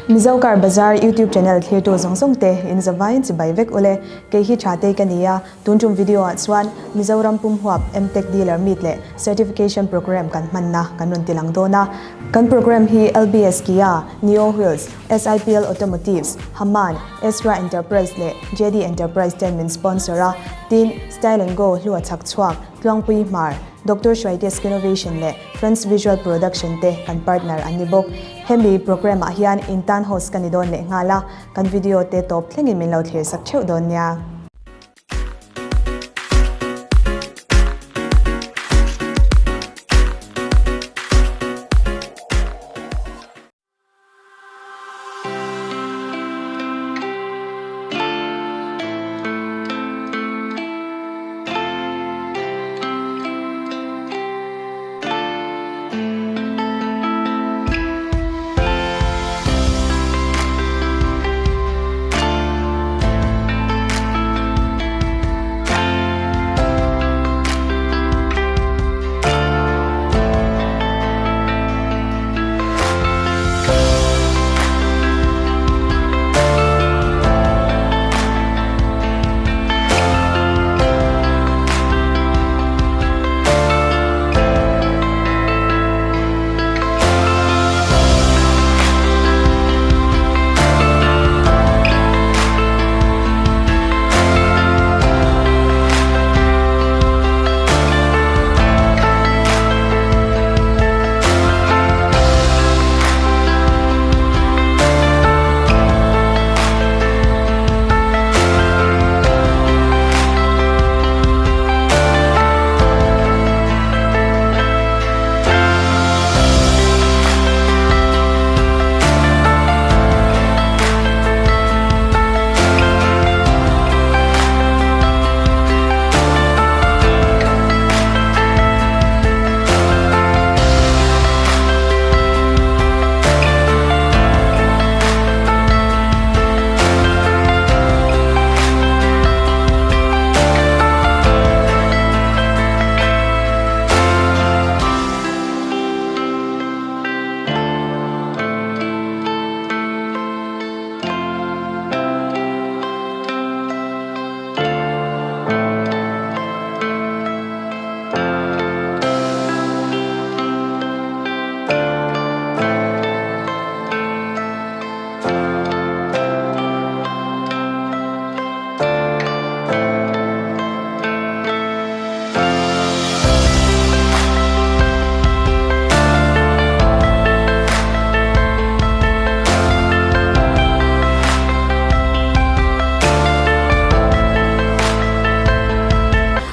Mizo Car Bazar YouTube channel thlirtu zawng zawng te in zavaiin chibai vek ule. Kei hi Thatei ka ni a, tun tum video ah chuan Mizoram pum huap Mtech Dealer Meet leh Certification Programme kan hmanna kan rawn ti lang dawn a. Kan programme hi LBS Kia, Neo Wheels, SIPL Automotives, Haman, Ezra Enterprise leh JD Enterprise ten min sponsor a, tin Style and Go hlua chhak chhuak Tluangpui Hmar, Doctor Hruaite Skinovation leh Friends Visual Production te kan partner an ni bawk. Hemi programme ah hian intan host ka ni dawn leh nghal a, kan video te tawp thlengin min lo thlir sak theuh dawn nia.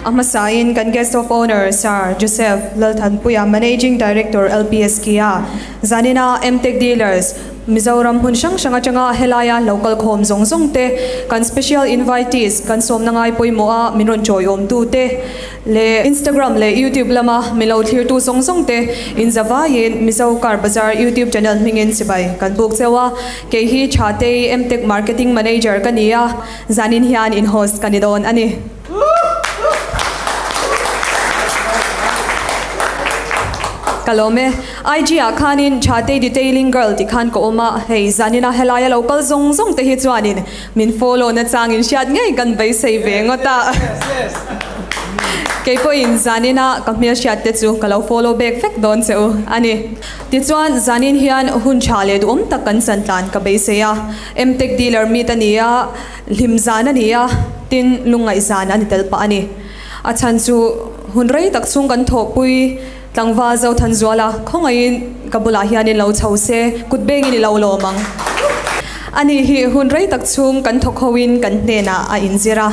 A hmasain kan Guest of Honour Sir Joseph Lalthanpuia, Managing Director LPS Kia, Zanina Mtech Dealers, Mizoram hmun hrang hrang atanga helaia lo kal khawm zawng zawng te, kan special invitees kan sawmna ngai pawimawh a min rawn chawiawm tu te leh Instagram leh YouTube lama min lo thlir tu zawng zawng te in zavaiin Mizo Car Bazar YouTube channel hmingin chibai kan buk cheu a, kei hi Thatei Mtech Marketing Manager ka ni a, zanin hian in host ka ni dawn a ni. Ka lawm e. IG ah khanin Thatei Detailing Girl tih khan ka awm a, hei zanina helaia lo kal zawng zawng te hi chuanin min follow na changin hriat ngei kan beisei ve ngawt a. Kei pawhin zanina ka hmelhriat te chu ka lo follow back vek dawn che u a ni. Tichuan zanin hian hun tha leh duhawm tak kan chan tlan ka beisei a. Mtech dealer meet a ni a. Hlim zan a ni a, tin lungngaih zan a ni tel pah a ni. A chhan chu hun rei tak chhung kan thawhpui tlangval Zothanzuala khawngaihin ka bulah hianin lo chho se, kut bengin i lo lawm ang. Ani hi hun rei tak chhung kan thawk hoin kan hnenah a inzir a,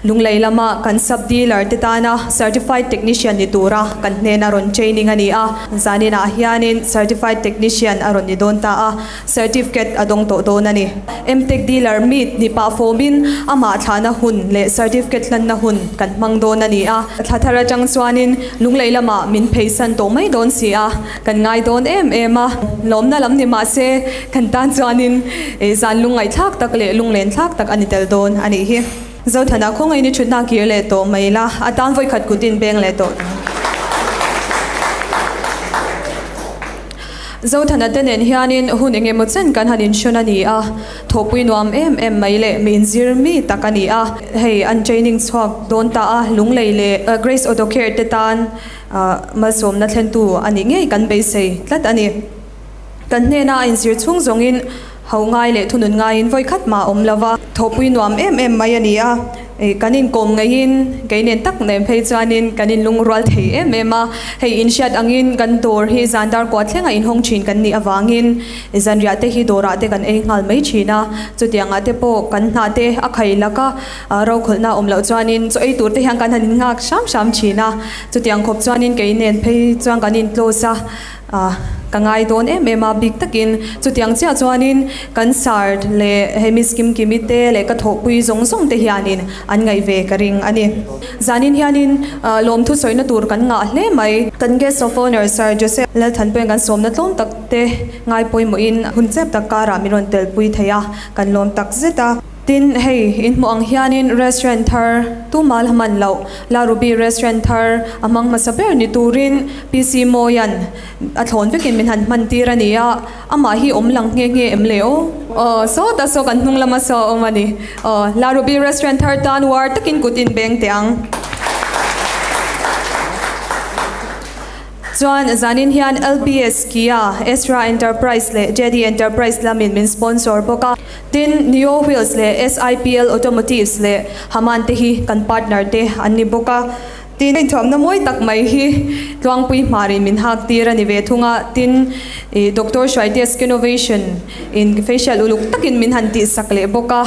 Lunglei lama kan sub dealer te tana Certified Technician ni tura kan hnena rawn training a ni a, zaninah hianin Certified Technician a rawn ni dawn ta a. Certificate a dawng tawh dawn a ni. Mtech dealer meet ni pah fawmin amah thlahna hun leh certificate hlanna hun kan hmang dawn a ni a. Thla thar atang chuanin Lunglei lamah min pheisan tawh mai dawn si a, kan ngai dawn em em a. Lawmna lam ni mah se kan tan chuanin zan lungngaihthlak tak leh lunglen thlak tak a ni tel dawn a nih hi. Zothana khawngaih ni thutna kir leh tawh mai la, a tan vawikhat kut in beng leh tawh. Zothana te nen hianin hun eng emaw chen kan han inhrawn a ni a, thawhpui nuam em em mai leh mi inzir mi tak a ni a. Hei an training chhuak dawn ta a, Lunglei leh Grace Auto Care te tan malsawmna thlentu a nih ngei kan beisei tlat a ni. Kan hnena a inzir chhung zawngin ho ngai leh thunun ngaiin vawi khat mah a awm lo va, thawhpui nuam em em mai a ni a. Kan inkawm ngeiin kei nen tak nen phei chuanin kan inlungrual thei em em a. Hei inhriat angin kan dawr hi zan dar kua thlenga inhawng thin kan nih avangin zanriah te hi dawrah te kan ei nghal mai thin a. Chutiangah te pawh kan hnah te a khai lak a, rokhawlhna awm loh chuanin chaw ei tur te hian kan han innghak hram hram thin a. Chutiang khawp chuanin kei nen phei chuan kan in close a. A, ka ngai dawn em em a, bik takin chutiang chiah chuanin kan sir leh hei Miss Kimkimi te leh ka thawhpui zawng zawng te hianin an ngaih ve ka ring a ni. Zanin hianin lawmthu sawina tur kan ngah hle mai. Kan guest of honour Sir Joseph Lalthanpuia'n kan sawmna tlawm tak te ngai pawimawhin hun chep tak karah min rawn telpui thei a, kan lawm tak zet a. Tin, hei in hmuh ang hianin restaurant thar tumal a hman loh, La Ruby restaurant thar a hmang hmasa ber ni turin PC Mawia'n a thlawn vekin min han hman tir a ni a, amah hi awm lang nghe nghe em le aw? Aw, sawta saw kan hnung lama saw a awm a ni. Aw, La Ruby restaurant thar tan uar takin kut in beng teh ang. Chuan zanin hian LPS, Kia, Ezra Enterprise leh JD Enterprise lamin min sponsor bawk a. Tin, Neo Wheels leh SIPL Automotives leh Haman te hi kan partner te an ni bawk a. Tin, inthuamna mawi tak mai hi Tluangpui Hmarin min hak tir a ni ve thung a. Tin, ih Doctor Hruaite Skinovation in facial uluk takin min han tihsak leh bawk a.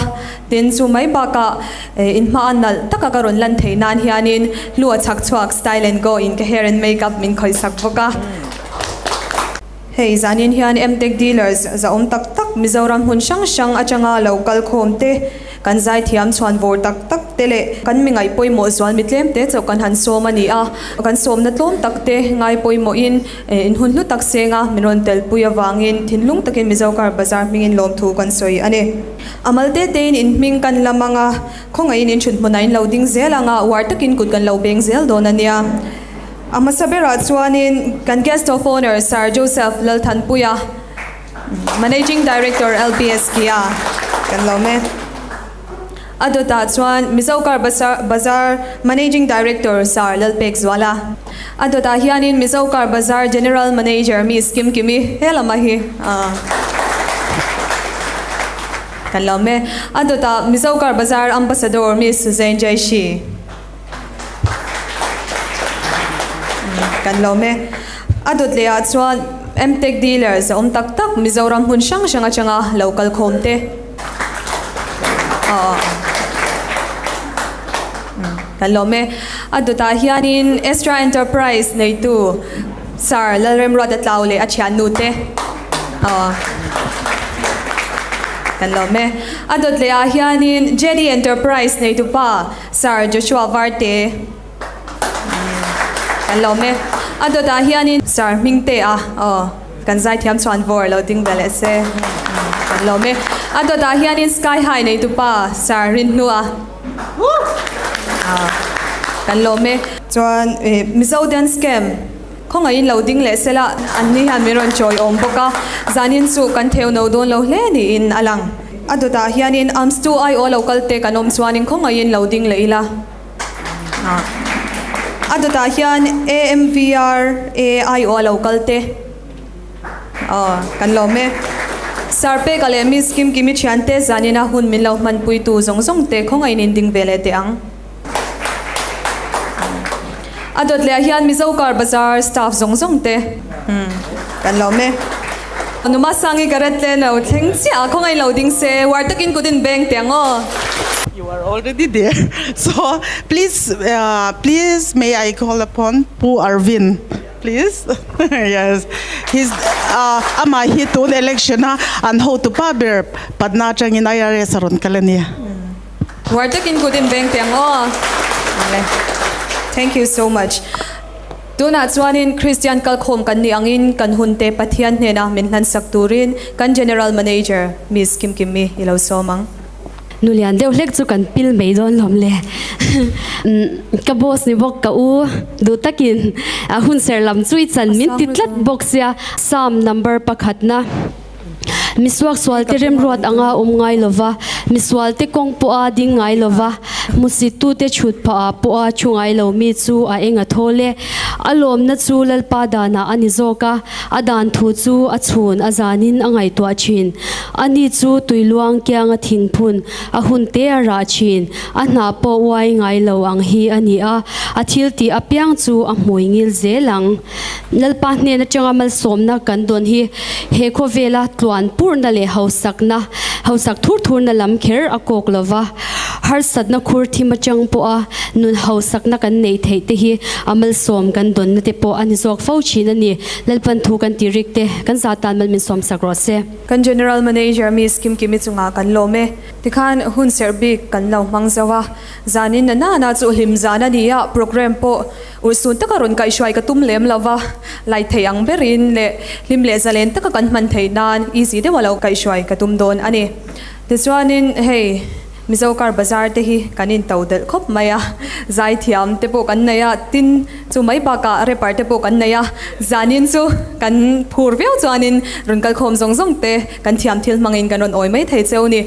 Tin, chu mai bakah inhma a nalh taka ka rawn lan theih nan hianin hlu a chhak chhuak Style and Go in ka hair and makeup min khawihsak bawk a. Hei zanin hian Mtech dealers zahawm tak tak Mizoram hmun hrang hrang atanga lo kal khawm te, kan zaithiam chhuan vawr tak tak te leh kan mi ngaih pawimawh zual mi tlem te chauh kan han sawm a ni a. Kan sawmna tlawm tak te ngai pawimawhin inhun hlu tak senga min rawn telpui avangin thinlung takin Mizo Car Bazar hmingin lawmthu kan sawi a ni. A mal te tein in hming kan lam ang a, khawngaihin in thut hmunah in lo ding zel ang a, uar takin kut kan lo beng zel dawn a nia. A hmasa berah chuanin kan Guest of Honour Sir Joseph Lalthanpuia, Managing Director LPS Kia kan lawm e. A dawtah chuan Mizo Car Bazar Managing Director Sir Lalpekzuala. A dawtah hianin Mizo Car Bazar General Manager Miss Kimkimi he lama hi kan lawm e. A dawtah Mizo Car Bazar Ambassador Miss Suzanne Jaishi kan lawm e. A dawt leh ah chuan Mtech Dealers a awm tak tak Mizoram hmun hrang hrang atanga lo kal khawm te. Kan lawm e. A dawtah hianin Estra Enterprise neitu Sir Lalremruata Tlau leh a thiannu te kan lawm e. A dawt leh ah hianin JD Enterprise neitu pa Sir Joshua Varte kan lawm e. A dawtah hianin Sir Hmingtea Kan zaithiam chuan vawr lo ding ve leh se kan lawm e. A dawtah hianin Sky High neitu pa Sir Rinhnua kan lawm e. Chuan Mizo Dance Camp khawngaihin lo ding leh sela an ni hian min rawn chawi awm bawk a, zanin chu kan theu no dawn lo hle niin a lang. A dawtah hianin Arms 2 aiawh lo kal te kan awm chuanin khawngaihin lo ding leh ila. A dawtah hian AMVR aiawh a lo kal te aw kan lawm e. Sir Peka leh Miss Kimkimi thiante zanina hun min lo hmanpuitu zawng zawng te khawngaihin in ding ve leh teh ang. A dawt leh ah hian Mizo Car Bazar staff zawng zawng te kan lawm e. Numa Sangi ka ret tle lo thleng chiah a, khawngaih lo ding se, uar takin kut in beng teh ang aw. You are already there so please please may I call upon Pu Arvin please yes he's amah hi tun election a an hotu pa ber Patna atangin IRS a rawn kal a ni. Uar takin kut in beng teh ang aw. Thank you so much. Tunah chuanin Kristian kalkhawm kan nih angin kan hunte Pathian hnena min hlansak turin kan General Manager Miss Kimkimi i lo sawm ang. Nulian deuh hlek chu kan pil mai dawn lawm le. Ka boss ni bawk ka u duh takin a hunser lam chu i chan min ti tlat bawk sia. Psalm number pakhatna Misuaksualte remruat anga awm ngai lova, misualte kawng pawha ding ngai lova, hmusittute chhut phahah pawha thu ngai lo mi chu a eng a thawl e. A lawmna chu Lalpa danah a ni zawk a, a dan thu chu a chhun a zanin a ngaihtuah thin. Ani chu tuiluang kianga thingphun a hun te a rah thin, a hna pawh uai ngai lo ang hi a ni a, a thil tih apiang chu a hmui ngil zel ang. Lalpa hnen atanga malsawmna kan dawn hi he khawvela tluan purna leh hausakna, hausak thur thurna lam kher a kawk lo va, harsatna khur thim atang pawha nun hausakna kan neih theih te hi a malsawm kan dawnna te pawh a ni zawk fo thin a ni. Lalpan thu kan ti rik te kan za tan mal min sawmsak rawh se. Kan General Manager Miss Kimkimi chungah kan lawm e. Tikhan hun serh bik kan lo hmang zo a, zanin na nana chu hlim zan a ni a, programme pawh Urhsun taka rawn kaihhruai ka tum lem lo va, lai thei ang berin leh hlim leh zalen taka kan hman theih nan easy deuha lo kaihhruai ka tum dawn a ni. Tichuanin hei Mizo car bazar te hi kan in to delh khawp mai a, zaithiam te pawh kan nei a, tin chu mai bakah rapper te pawh kan nei a, zanin chu kan phur viau chuanin rawn kalkhawm zawng zawng te kan thiam thil hmangin kan rawn awi mai thei cheu ni.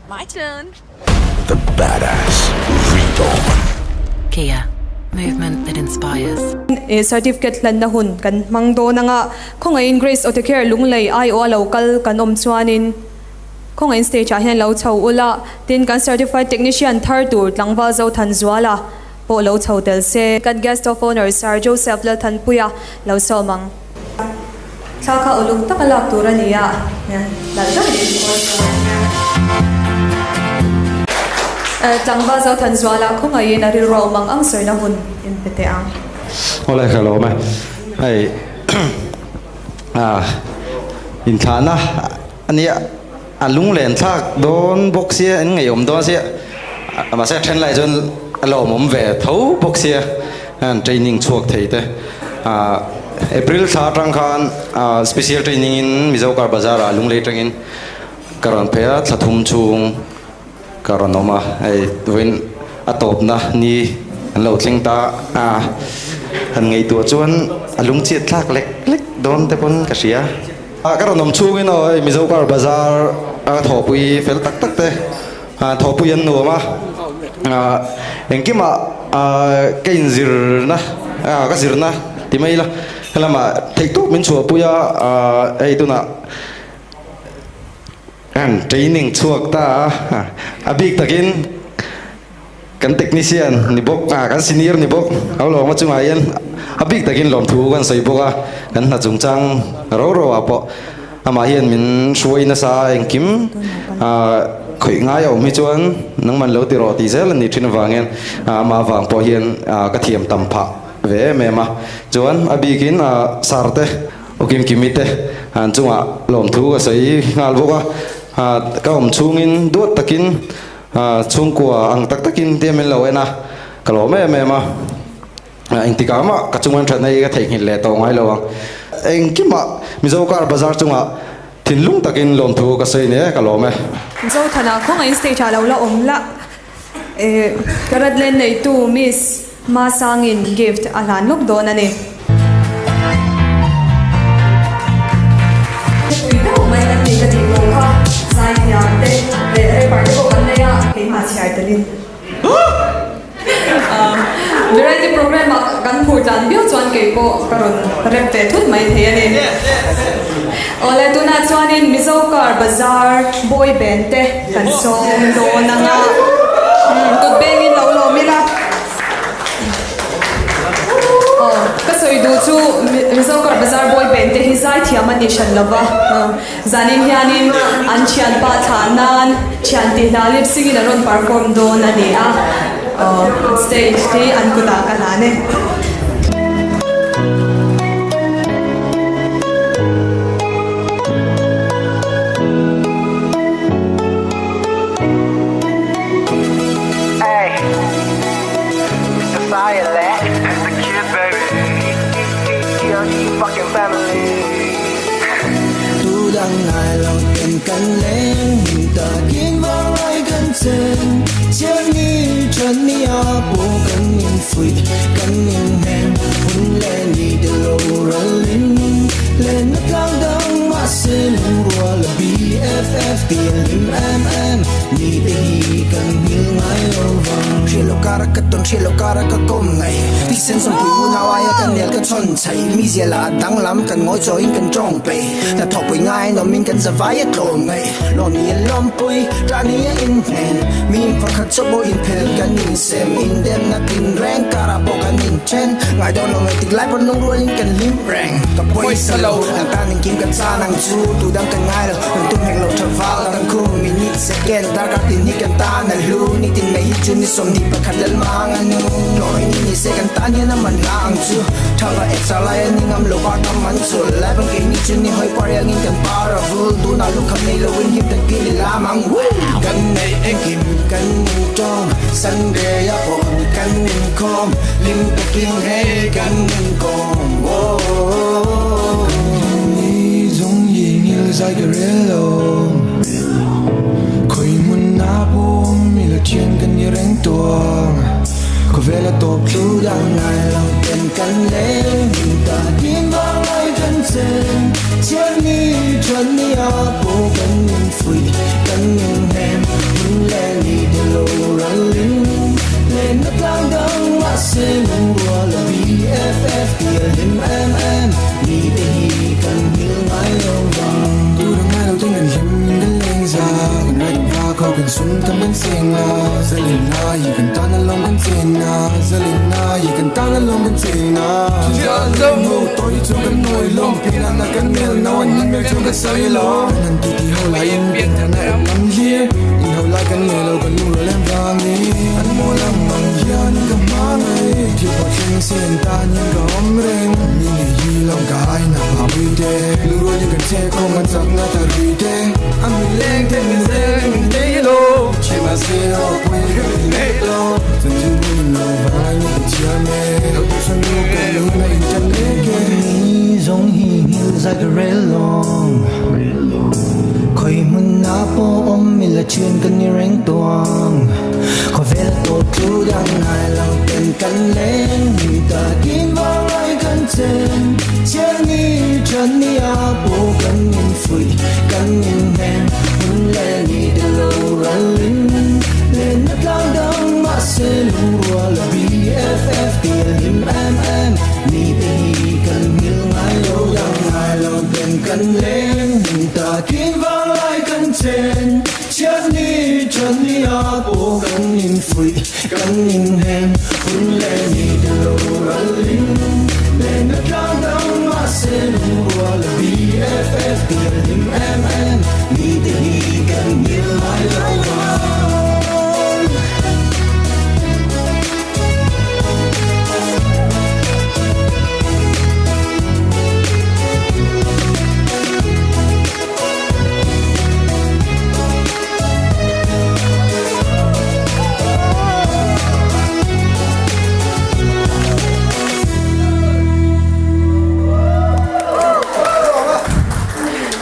My turn. The Badass Reborn. Kia, movement that inspires. E certificate hlanna hun kan hmang dawn anga khawngaihin Grace Autocare Lunglei aiawh a lo kal kan awm chuanin khawngaihin stage ah hian lo chho ula tin kan certified technician thar tur tlangval Zothanzuala pawh lo chho tel se. Kan Guest of Honour Sir Joseph Lalthanpuia lo sawm ang. Thla kha uluk taka lak tur a ni a, lalh deuh in enkawl chuan. Tlangval Zothanzuala khawngaihin a rilru a awm ang ang sawina hun in pe teh ang. Awle ka lawm e. Hei inthlahna a nia. A lunglen thlak dawn bawk sia, an ngaihawm dawn sia, mahse a then lai chuan a lawmawm ve tho bawk sia, an training chhuak thei te. April thla atang khan special training in Mizo Car Bazaar ah lunglei atangin ka rawn phei a, thla thum chhung ka rawn awm a, hei vawiin a tawpna ni an lo thleng ta a, han ngaihtuah chuan a lungchhiat thlak lek lek dawn te pawn ka hria. Ka rawn awm chhungin aw hei Mizo car bazar a thawhpui fel tak tak te thawhpui an nuam a, engkimah ka inzirna ka zirna ti mai ila helamah theihtawp min chhuahpui a, hei tunah training chhuak ta a, a bik takin. Kan technician ni bawk, ah kan senior ni bawk, ho lawma chungah hian a bik takin lawmthu kan sawi bawk a, kan hna chungchang ro ro ah pawh amah hian min hruai nasa a engkim ah khawih ngai a awm hi chuan nangman lo ti rawh tih zel a ni thin avangin amah avang pawh hian ka thiam tam phah ve em em a, chuan a bikin ah sir te Aw Kimkimi te an chungah lawmthu ka sawi nghal bawk a, ah ka awm chhungin duat takin Chhungkua ang tak takin tia min lo en a, ka lawm em em a. Engtikah mah ka chungan thatna hi ka theihnghilh leh tawh ngai lo ang. Engkimah Mizo car bazar chungah thinlung takin lawmthu ka sawi nia ka lawm e. Zothana khawngaih stage ah lo la awm la e ka Radland neitu Miss Masangin gift a hlan lawk dawn a ni. Pui deuh mai an ni ka tih tawh kha, zaithiam te leh rapper te pawh kan nei a, keimah chhiar telin variety program ah kan phur tlan viau chuan kei pawh ka rawn rap ve thut mai thei a ni. Awle tunah chuanin Mizo car bazar boy band te kan sawm dawn anga kut bengin lo lawm ila. Aw, ka sawi. sawi duh chu Mizo Kar Bazar boy band te hi zaithiam an ni hran lo va, zanin hianin an thianpa thlah nan thian tih hna lip sync in an rawn perform dawn a ni a, stage hi an kutah ka hlan e.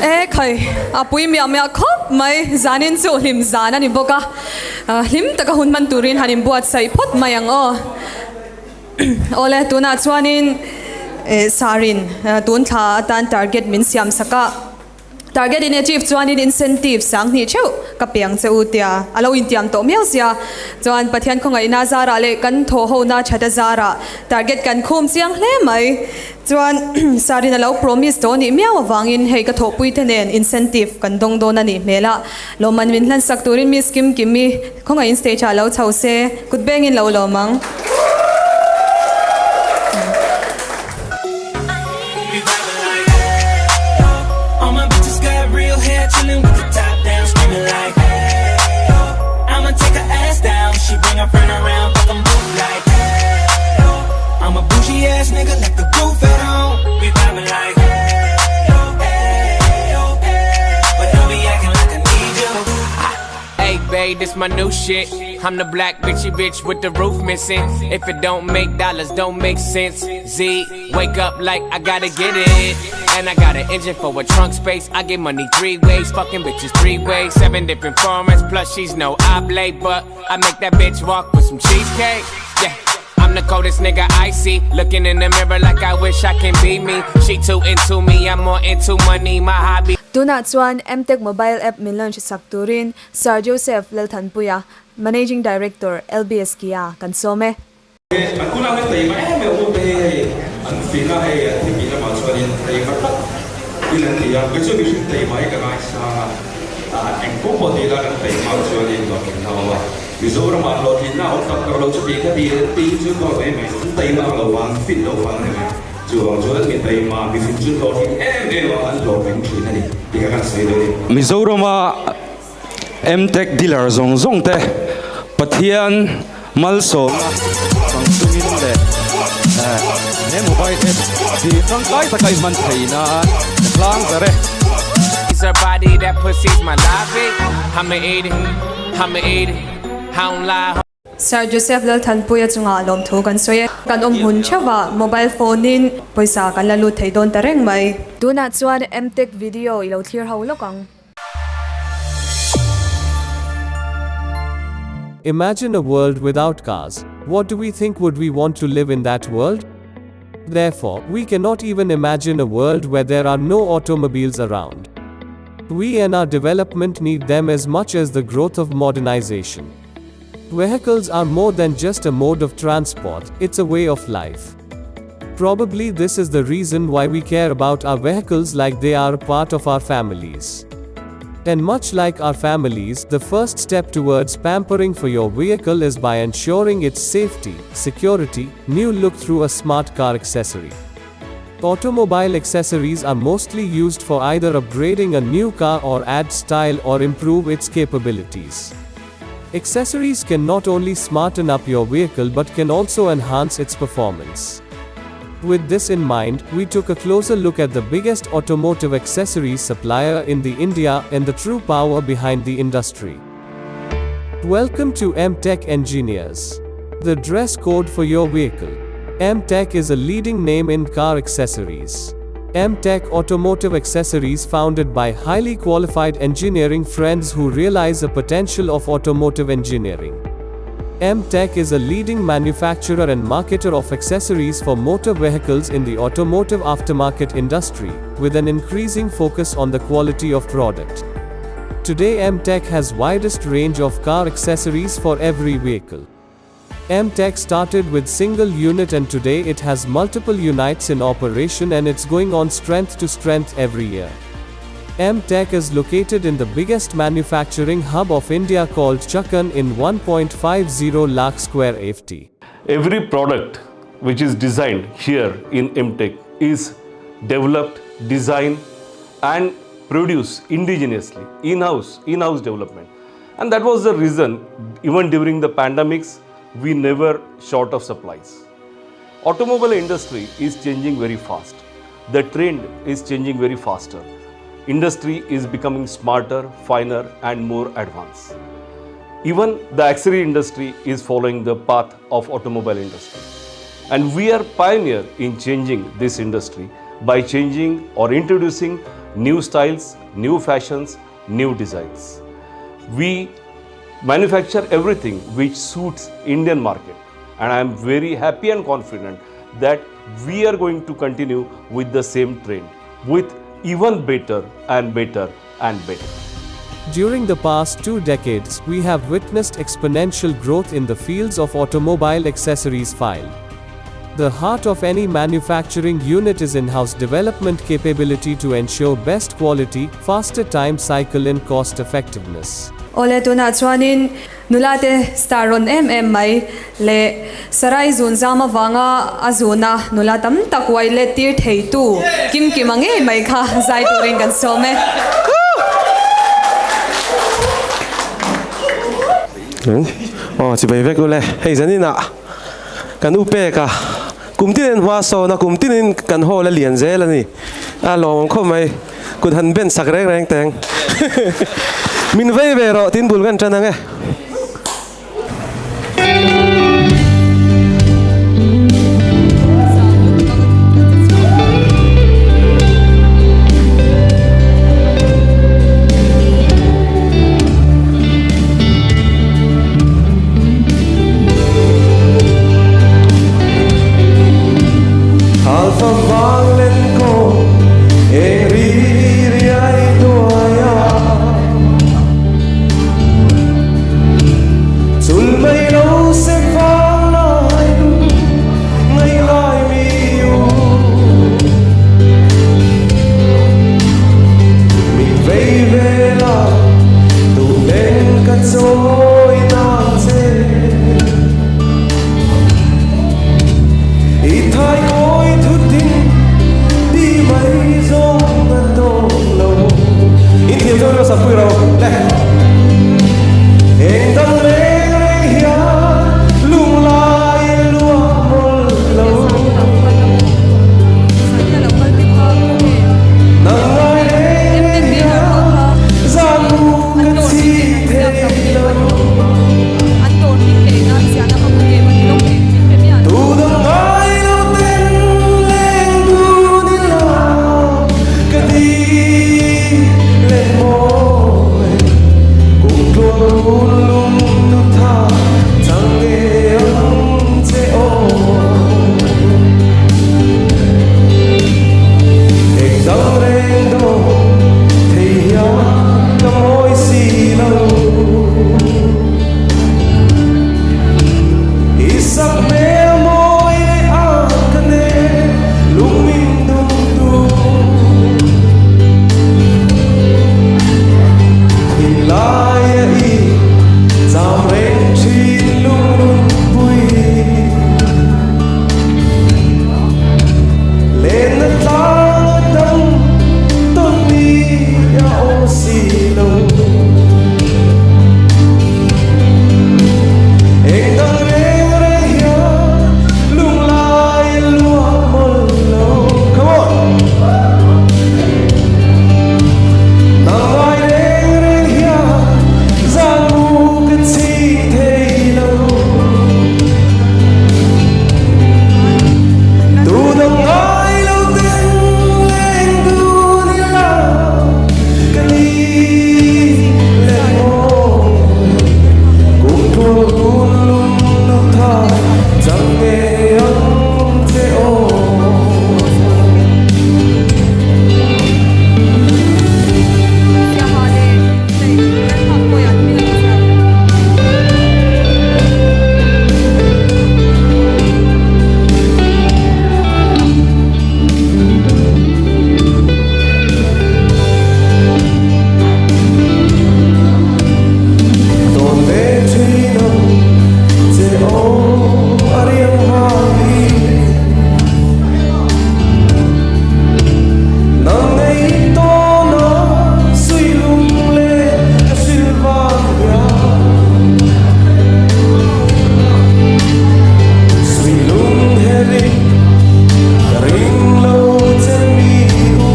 E khai, a pui miah miah khawp mai, zanin chu hlim zan a ni bawk a, hlim taka hun hman turin han inbuatsaih phawt mai ang aw. Awle, tunah chuanin Sarin tun thla atan target min siam sak a. Target in achieve chuanin incentive 2000 theuh ka pe ang che u tia a lo intiam tawh miau sia. Chuan Pathian khawngaihna zarah leh kan thaw hona that a zarah target kan khum chiang hle mai. Chuan Sarin a lo promise tawh anih miau avangin hei ka thawhpui te nen incentive kan dawng dawn anih hmel a. Lawmman min hlansak turin Miss Kim Kimi khawngaih in stage ah lo chho se kut bengin lo lawm ang. Hey, this my new shit. I'm the black bitchy bitch with the roof missing. If it don't make dollars, don't make sense. Z, wake up like I gotta get it. And I got an engine for a trunk space. I get money three ways, fucking bitches three ways. Seven different formats, plus she's no oblate. But I make that bitch walk with some cheesecake. Yeah. I'm the coldest nigga I see. Looking in the mirror like I wish I can be me. She too into me, I'm more into money, my hobby. Tunah chuan Mtech mobile app min launch sak turin Sir Joseph Lalthanpuia, Managing Director, LBS Kia kan sawm e. An unau hi taima em em awm te hi hei an fing a, hei an thimih lamah chuanin taima tak in an ti a, kei chu mihring taima hi ka ngaisang a, eng pawh pawh ti ila kan taima chuanin hlawhtlinna a awm a, Mizoramah hlawhtlinna a awm tak tak lo chu tih kha ti ti hi chu ka mai mai an taima ang lo vang, fit lo vang a ni mai. Chuvang chuan mi taima mihring chu hlawhtling em em a, an hlawhtling thin a ni tih kha kan sawi dawn a ni. Mizorama Mtech dealer zawng zawng te Pathian malsawmna chang chungin leh he mobile app hi tangkai taka i hman thei nan ka tlang ber e. Her body that pussy's my lobby I'ma eat it, I'ma eat it, I don't lie. Sir Joseph Lalthanpuia chungah lawmthu kan sawi e. Kan awm hmun theuhah mobile phone in pawisa kan la lut thei dawn ta reng mai. Tunah chuan Mtech video i lo thlir ho lawk ang. Imagine a world without cars. What do we think would we want to live in that world? Therefore, we cannot even imagine a world where there are no automobiles around. We and our development need them as much as the growth of modernization. Vehicles are more than just a mode of transport, it's a way of life. Probably this is the reason why we care about our vehicles like they are a part of our families. And much like our families, the first step towards pampering for your vehicle is by ensuring its safety, security, new look through a smart car accessory. Automobile accessories are mostly used for either upgrading a new car or add style or improve its capabilities. Accessories can not only smarten up your vehicle but can also enhance its performance. With this in mind, we took a closer look at the biggest automotive accessories supplier in the India and the true power behind the industry. Welcome to MTech Engineers. The dress code for your vehicle. MTech is a leading name in car accessories. MTech Automotive Accessories founded by highly qualified engineering friends who realize the potential of automotive engineering. MTech is a leading manufacturer and marketer of accessories for motor vehicles in the automotive aftermarket industry, with an increasing focus on the quality of product. Today MTech has widest range of car accessories for every vehicle. MTech started with single unit and today it has multiple units in operation and it's going on strength to strength every year. MTech is located in the biggest manufacturing hub of India called Chakan in 1.50 lakh square ft. Every product which is designed here in MTech is developed, designed and produced indigenously, in-house, in-house development. And that was the reason even during the pandemics, we never short of supplies. Automobile industry is changing very fast. The trend is changing very faster. Industry is becoming smarter, finer and more advanced. Even the accessory industry is following the path of automobile industry. And we are pioneer in changing this industry by changing or introducing new styles, new fashions, new designs. We manufacture everything which suits Indian market and I am very happy and confident that we are going to continue with the same trend with even better and better and better. During the past two decades, we have witnessed exponential growth in the fields of automobile accessories file. The heart of any manufacturing unit is in-house development capability to ensure best quality, faster time cycle and cost effectiveness. Awle tunah chuanin nula te star rawn em em mai leh Sarai zun zam avanga a zuna nula tam tak uai let tir theitu Kim Kima ngei mai kha zai turin kan sawm e. Aw chibai vek ule hei zaninah Kan u pek a, kum tinin hma sawn a, kum tinin kan hall a lian zel a ni. A lawmawm khawp mai, kut han ben sak reng reng teng. Min vei ve rawh tin bul kan tan ang e. Alpha vang len ko eng ri riai hnuai a Chul mai lo se vang lai lu ngai lai mi u Min vei ve la tu nen ka chawi nang che I thai kawi thu tin ti mai zawng a tawk lo. In thiam chuan ilo sak pui ro le. Eng dang reng reng hian lunglai luah mawlh lo. Nang ngai reng reng hian zan mu ka chhi thei lo. Tu dang ngai lo ten leng dun i la ka di len mawi kum tluang run lung nu tha chang nge ang che aw. Eng dang reng dawn thei hian ka mawi si lo. I sak hmel mawi leh a ka ne lung min dum tu. Thinlai a i cham reng thin lungrun pui. Lenna tlang a dang tawn ni a awm si lo. Eng dang reng reng hian lunglai a luah mawlh lo. Come on! Nang ngai reng reng hian zan mu ka chhi thei lo. Tu dang ngai lo ten leng dun i la ka ni len mawi kum thual hun lung nu tha chang nge ang che aw. Tawn ve thin ang che aw a riang hang i. Nang nei tawn a sui lung leh ka hril vang hian. Sui lung herin ka ring lo che mi u.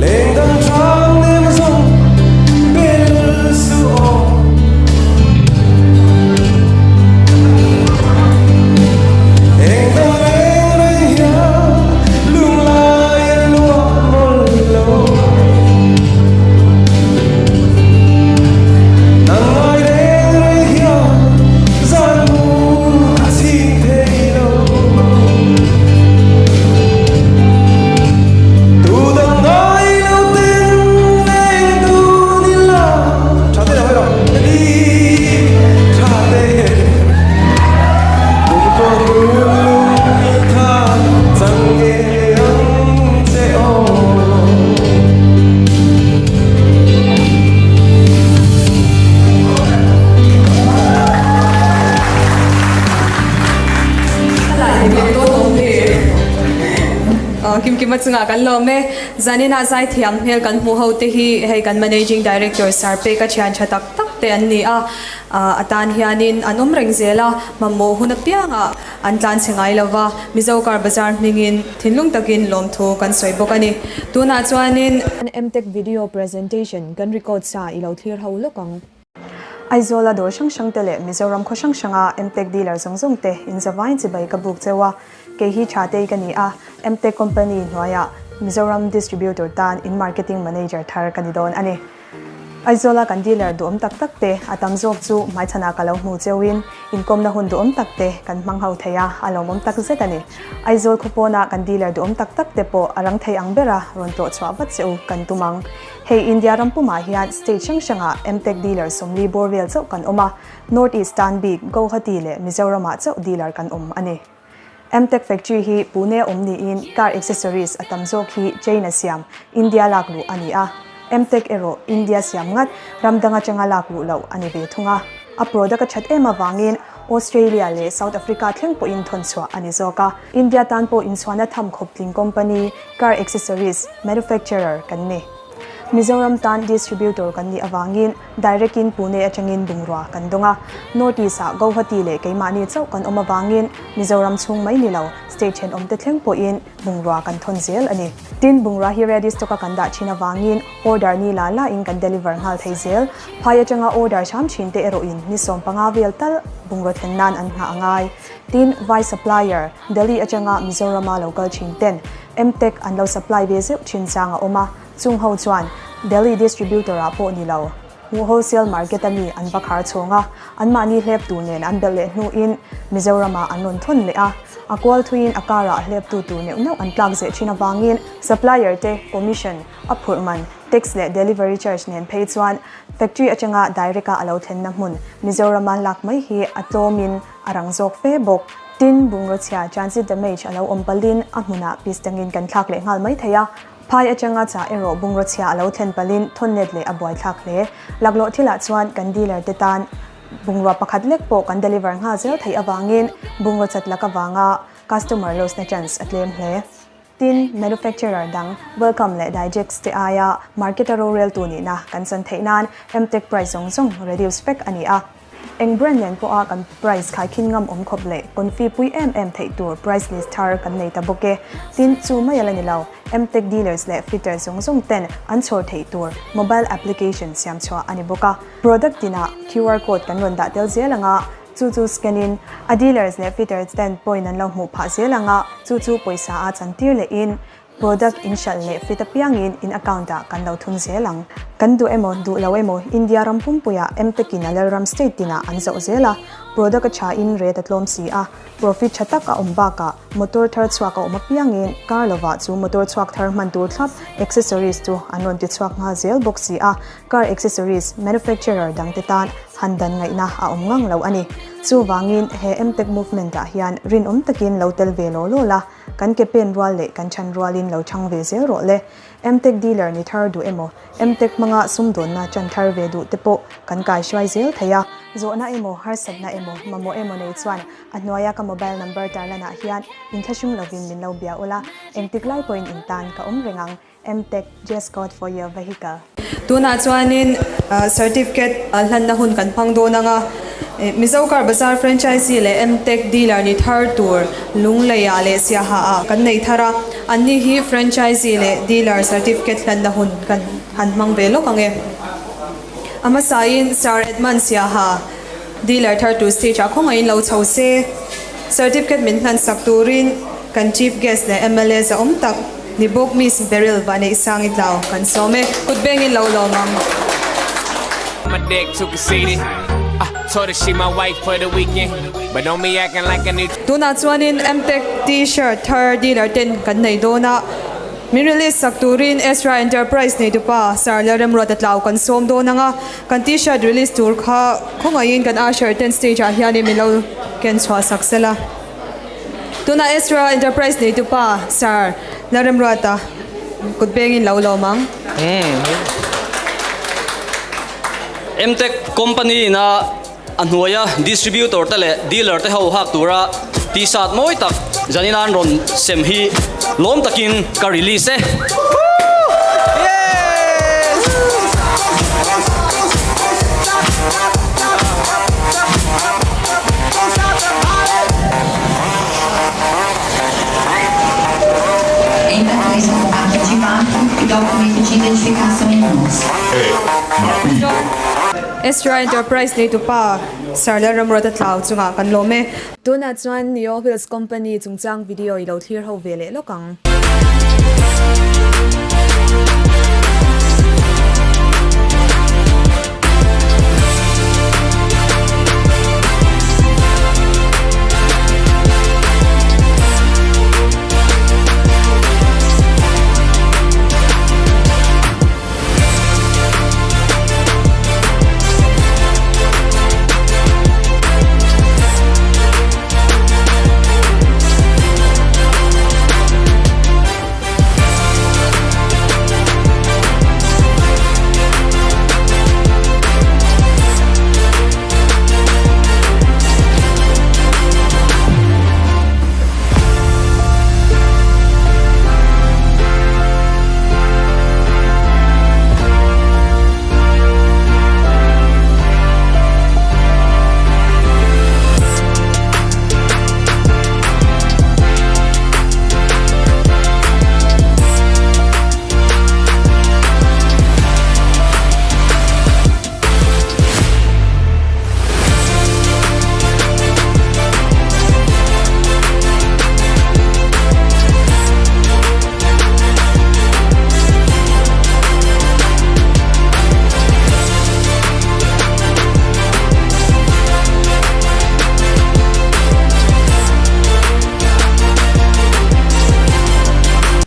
Leng dang hrang nem zawng bel su aw. Eng dang reng reng hian lunglai a luah mawlh lo. Nang ngai reng reng hian zan mu a chhing thei lo. Tu dang ngai lo ten leng dun i la. Tha te lo hai rawh. Ka ni tha te. Kum tuang run lung tha chang nge ang che aw. Kimkima chungah kan lawm e. Zaninah zaithiam hmel kan hmuh ho te hi hei kan Managing Director Sir Peka thian tha tak tak. te an ni a, a tan hianin an awm reng zel a, mamawh hun apiangah an tlan chhe ngai lo va, Mizo Car Bazar hmingin thinlung takin lawmthu kan sawi bawk a ni. Tunah chuanin. Mtech video presentation kan record sa i lo thlir ho lawk ang. Aizawla dawr hrang hrang te leh Mizoram khaw hrang hranga Mtech dealer zawng zawng te inzavain chibai ka buk cheu a, kei hi Thatei ka ni a, Mtech company hnuaiah Mizoram distributor tan in marketing manager thar ka ni dawn a ni. Aizawla kan dealer duhawm tak tak te a tam zawk chu hmaichhanah ka lo hmu cheuin inkawmna hun duhawm tak te kan hmang ho thei a, a lawmawm tak zet a ni. Aizawl khawpawna kan dealer duhawm tak tak te pawh a rang thei ang bera rawn tlawh chhuah vat che u kan tum ang. Hei India ram pumah hian state hrang hrangah Mtech dealer 40 bawr vel chauh kan awm a, North East tan bik Guwahati leh Mizoramah chauh dealer kan awm a ni. Mtech factory hi Pune a awm niin car accessories a tam zawk hi China siam India lak luh a ni a, Mtech erawh India siam ngat ram dang atanga lak luh loh a ni ve thung a. A product a that em avangin Australia leh South Africa thleng pawhin thawn chhuah a ni zawk a. India tan pawh inchhuahna tham khawp tling company, car accessories manufacturer, kan ni. Mizoram tan distributor kan nih avangin direct in Pune atangin bungrua kan dawng a. North East ah Guwahati leh keimahni chauh kan awm avangin Mizoram chhung mai ni lo, state thenawmte thleng pawhin bungrua kan thawn zel a ni. Tin, bungrua hi ready stock a kan dah thin avangin order ni la la in kan deliver nghal thei zel. Phai atanga order hram thin te erawhin ni 15 vel tal bungraw thlen nan an nghah a ngai. Tin, vai supplier, Delhi atanga Mizorama lo kal thin ten Mtech an lo supply ve zeuh thin chang a awm a, chung ho chuan Delhi distributor ah pawh ni lo, hmuh wholesale market a mi an va khar chhawng a, anmahni hlep tur nen an belh leh hnuin Mizoramah an rawn thawn leh a, a kual thuiin a karah hleptu tur neuh neuh an tlak zeh thin avangin supplier te commission a phurh man, tax leh delivery charge nen phei chuan factory atanga direct a a lo thlenna hmun Mizorama lak mai hi a tlawmin a rang zawk fe bawk. Tin, bungraw chhia transit damage a lo awm palin a hmunah piece dangin kan thlak leh nghal mai thei a. Phai atanga chah erawh bungraw chhia a lo thlen palin thawn let leh a buaithlak hle. Laklawh thilah chuan kan dealer te tan bungrua pakhat lek pawh kan deliver nghal zel theih avangin bungraw chat lak avanga customer loss na chance a tlem hle. Tin, manufacturer dang Welcome leh Digex te aia market a roreltu nihna kan chan theih nan Mtech price zawng zawng reduce vek a ni a. Eng brand nen pawha kan price khaikhin ngam awm khawp leh confi pui em em theih tur price list thar kan nei ta bawk e. Tin, chu mai a la ni lo, Mtech dealers leh fitters zawng zawng ten an chhawr theih tur mobile application siam chhuah a ni bawk a. Product tinah QR code kan rawn dah tel zel ang a, chu chu scan in a dealers leh fitters ten point an lo hmuh phah zel ang a, chu chu pawisa a chantir lehin Product in hralh leh fit apiangin in account ah kan lo thun zel ang. Kan duh emaw duh lo emaw India ram pumpuiah Mtech in a Lalram state tinah an zawh zel a, product a tha in rate a tlawm si a, profit tha tak a awm bakah motor thar chhuak a awm apiangin kar lovah chu motor chhuak thar hman tur thlap accessories chu an rawn ti chhuak nghal zel bawk si a, car accessories manufacturer dangte tan han dan ngaihna a awm ngang lo a ni. Chuvangin he Mtech movement ah hian rinawm takin lo tel ve law law la, Kan ke pen rual leh kan chhan rualin lo chhang ve zel rawh le. Mtech dealer ni thar duh emaw, Mtech hmanga sumdawnna chan thar ve duh te pawh kan kai hruai zel thei a. Zawhna emaw, harsatna emaw, mamawh emaw nei chuan a hnuaia ka mobile number tarlanah hian inthlahrung lovin min lo bia ula, engtik lai pawhin in tan ka awm reng ang. Mtech, just code for your vehicle. Tunah chuanin certificate hlanna hun kan hmang dawn ang a, Mizo Car Bazaar franchisee leh Mtech dealer ni thar tur Lungleiah leh Siaha ah kan nei thar a, anni hi franchisee leh dealer certificate hlanna hun kan han hmang ve lawk ang e. A hmasain Sir Edmund Siaha dealer thar tur stage ah khawngaihin lo chho se, certificate min hlan sak turin kan chief guest leh mla zahawm tak ni bawk Miss Beryl Vaneihsangi Tlau kan sawm e, kut bengin lo lawm ang. My dick too conceited I told her she my wife for the weekend But don't be acting like I need Tunah chuanin Mtech T-shirt thar dealer ten kan nei dawn a. Min release sak turin Ezra Enterprise neitupa Sir Lalremruata Tlau kan sawm dawn ang a, kan T-shirt release tur kha khawngaihin kan usher ten stage ah hianin min lo ken chhuah sak sela. Tunah Ezra Enterprise neitupa Sir Lalremruata kut bengin lo lawm ang. Mtech company ina A hnuaia distributor te leh dealer te ho hak tura t-shirt mawi tak zanin an rawn sem hi lawm takin ka release e. Ainda com participanti i documenti di identificação em mãos. Ezra Enterprise neitupa Sir Lalramruata Tlau chungah kan lawm e. Tunah chuan Neo Wheels Company chungchang video i lo thlir ho ve leh lawk ang.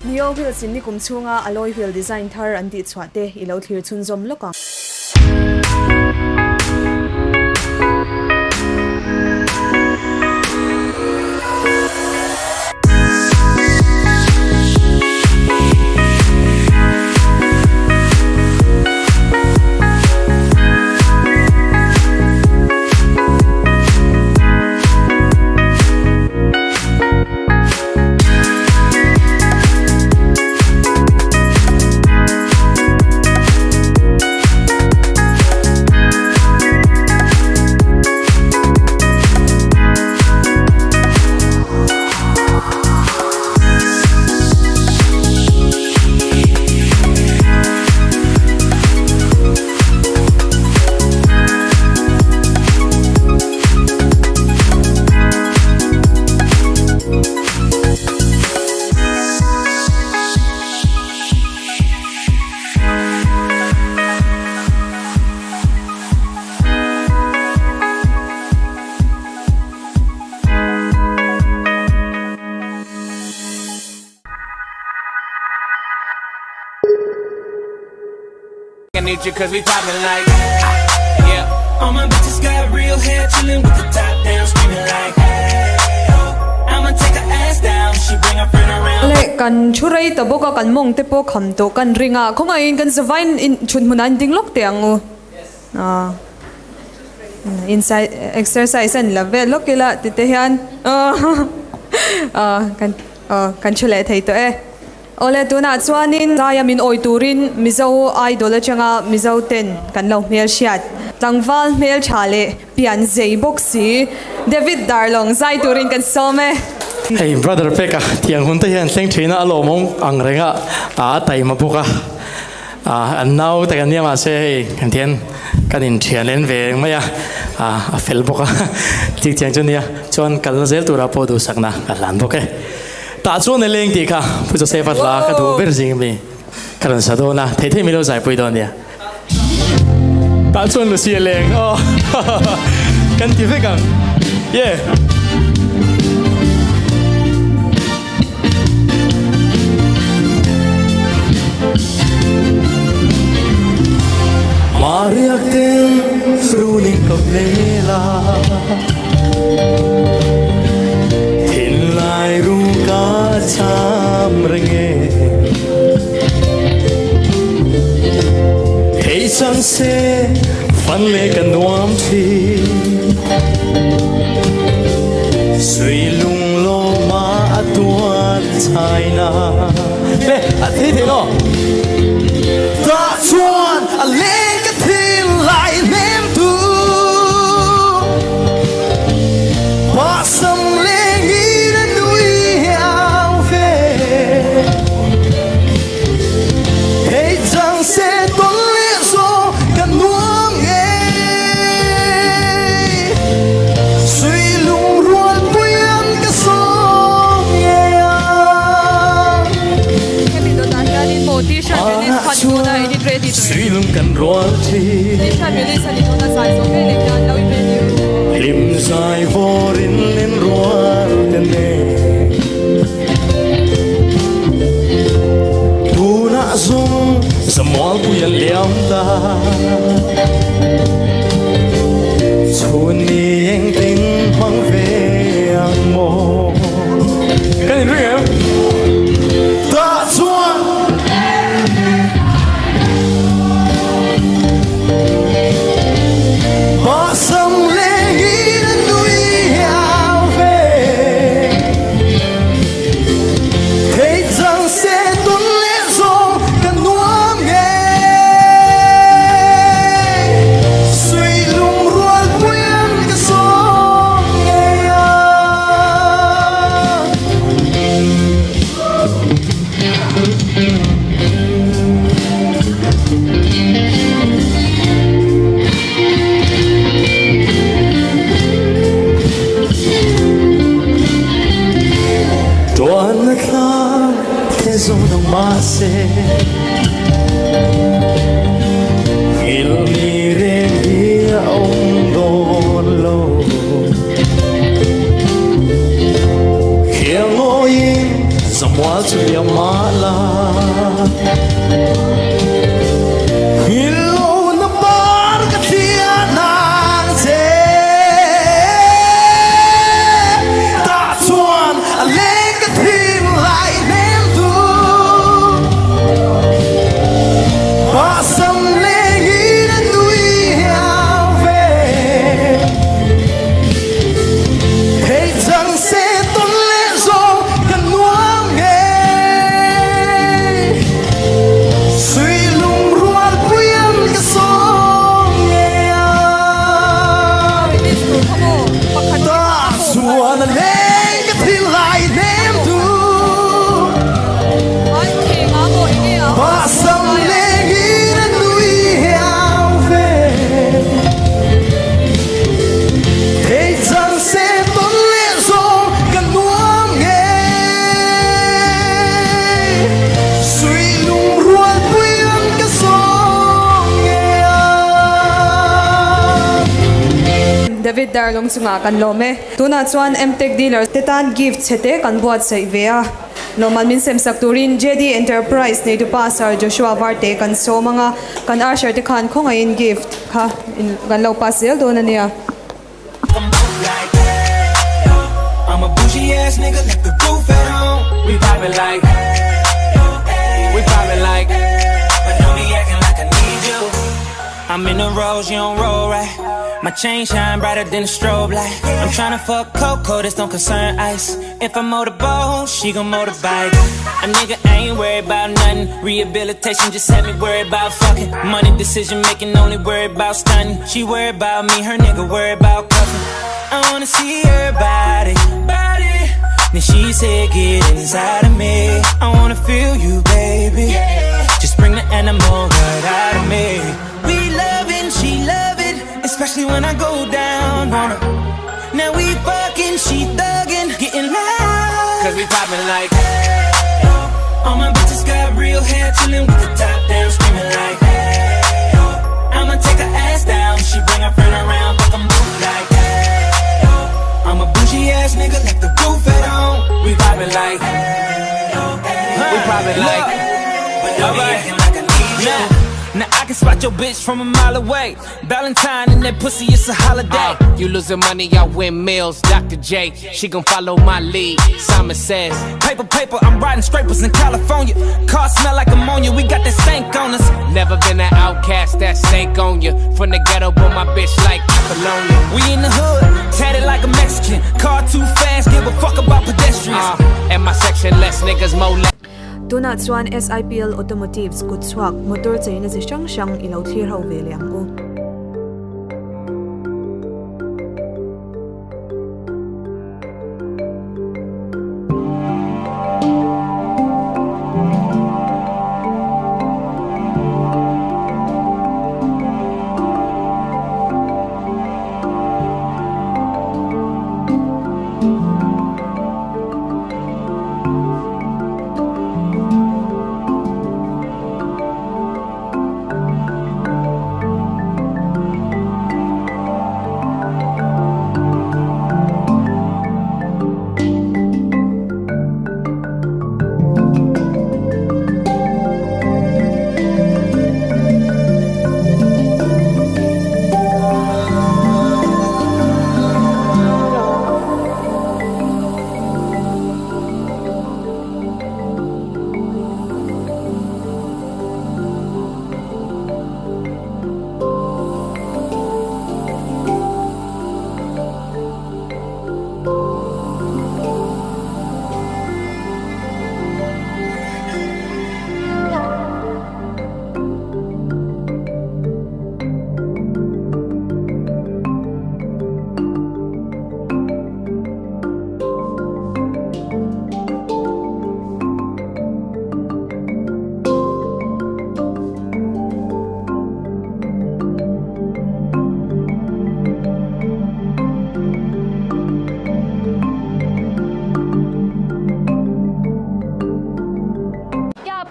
Neo Wheels in nikum chhunga alloy wheel design thar an tihchhuah te i lo thlir chhunzawm lawk ang. I need you cause we poppin' like yeah. All my bitches got real hair, chillin' with the top down, screaming like hey oh. I'ma take her ass down, she bring her friend around. Le kan thu rei ta bawk a kan mawng te pawh kham tawh kan ring a khawngaihin kan zavai in thut hmunah an ding lawk teh ang u ah inside exercise an la vel lawk ila ti te hian ah kan ah kan thu leh thei tawh e. Awle tunah chuanin zaia min awi turin Mizo Idol atanga Mizo ten kan lo hmelhriat tlangval hmeltha leh pian zei bawk si David Darlong zai turin kan sawm e. Hei brother peka tiang hun te hian thleng thin a a lawmawm ang reng a a taima bawk a an nau te kan nia mahse hei kan thian kan in thian len ve reng mai a a fel bawk a chik chiang chu nia chuan kalna zel turah pawh duhsakna ka hlan bawk e. Tah chuan a leng tih kha Pu Joseph a hla ka duh ber zing mi ka rawn sa dawn a, thei thei mi lo zaipui dawn nia. Tah chuan Lucy a leng aw kan ti vek ang yeah. Mariak ten runin ka hmel a. Thinlai ru ka cham reng e Hei chang se fan le ka nuam thin Sui lung lo ma a tuan China Le a thei thei lo Ta chuan a leng ka thinlai hnem tu. Suilung kan rual thin. Hlim zai vawrin len rual te nen. Tunah zawng zamualpui a liam ta. Chhun ni engtin hmang ve ang maw? Kan inring em? Tah chuan. Bahsam lengin a nui hiau ve. Thei chang se tun leh zawng ka nuam nge. Sui lung rual puian ka sawm ngei a. Tuan na thla te zawn ang mahse Nghilh ni reng hi a awm dawn lo Khiang ngawiin zamual chu liam mah la Nghilh lo na par ka thian ang che Tah chuan a leng ka thin lai hnem tu Bahsam lengin a nui hiau ve Thei chang se tawn leh zawng ka nuam nge Sui lung rual puian ka sawm nge a Tah chuan a leng ka thil lai hnem tu Bahsam lengin a nui hiau ve Thei chang se tawn leh zawng ka nuam nge Sui lung rual puian ka sawm nge a. David Darlung chungah kan lawm e. Tunah chuan Mtech dealer te tan gift chhe te kan buatsaih ve a. Lawmman min sem sak turin JD Enterprise neitupa Sir Joshua Varte kan sawm ang a, kan usher te khan khawngaihin gift kha kan lo pass zel dawn a nia. I'm in the rose, you don't roll right. My chain shine brighter than a strobe light. I'm tryna fuck Coco, this don't concern ice. If I motorboat, she gon' motorbike. A nigga ain't worried about nothing. Rehabilitation just had me worried about fucking. Money decision making, only worried about stunning. She worried about me, her nigga worried about cuffing. I wanna see her body, body. Then she said, get inside of me. I wanna feel you, baby. Just bring the animal right out of me. We lovin', she love it, especially when I go down on her. Now we fucking, she thuggin', getting loud. Cause we poppin' like, hey, oh. All my bitches got real hair, chillin' with the top down, screaming like, hey, oh. I'ma take her ass down, she bring her friend around, fuck 'em both like, hey, oh. I'm a bougie ass nigga, left the roof at home. We poppin' like, hey, oh, hey, we poppin' like, but don't be acting like I need you. Now I can spot your bitch from a mile away. Valentine and that pussy, it's a holiday. you losing money, I win meals. Dr. J, she gon' follow my lead. Simon says, Paper, paper, I'm riding scrapers in California. Car smell like ammonia, we got that stank on us. Never been an outcast, that stank on you. From the ghetto, but my bitch like Apollonia. We in the hood, tatted like a Mexican. Car too fast, give a fuck about pedestrians. and my section, less niggas, more less. Tunah chuan SIPL Automotives kutchhuak motor cheina chi hrang hrang i lo thlir ho ve leh ang u.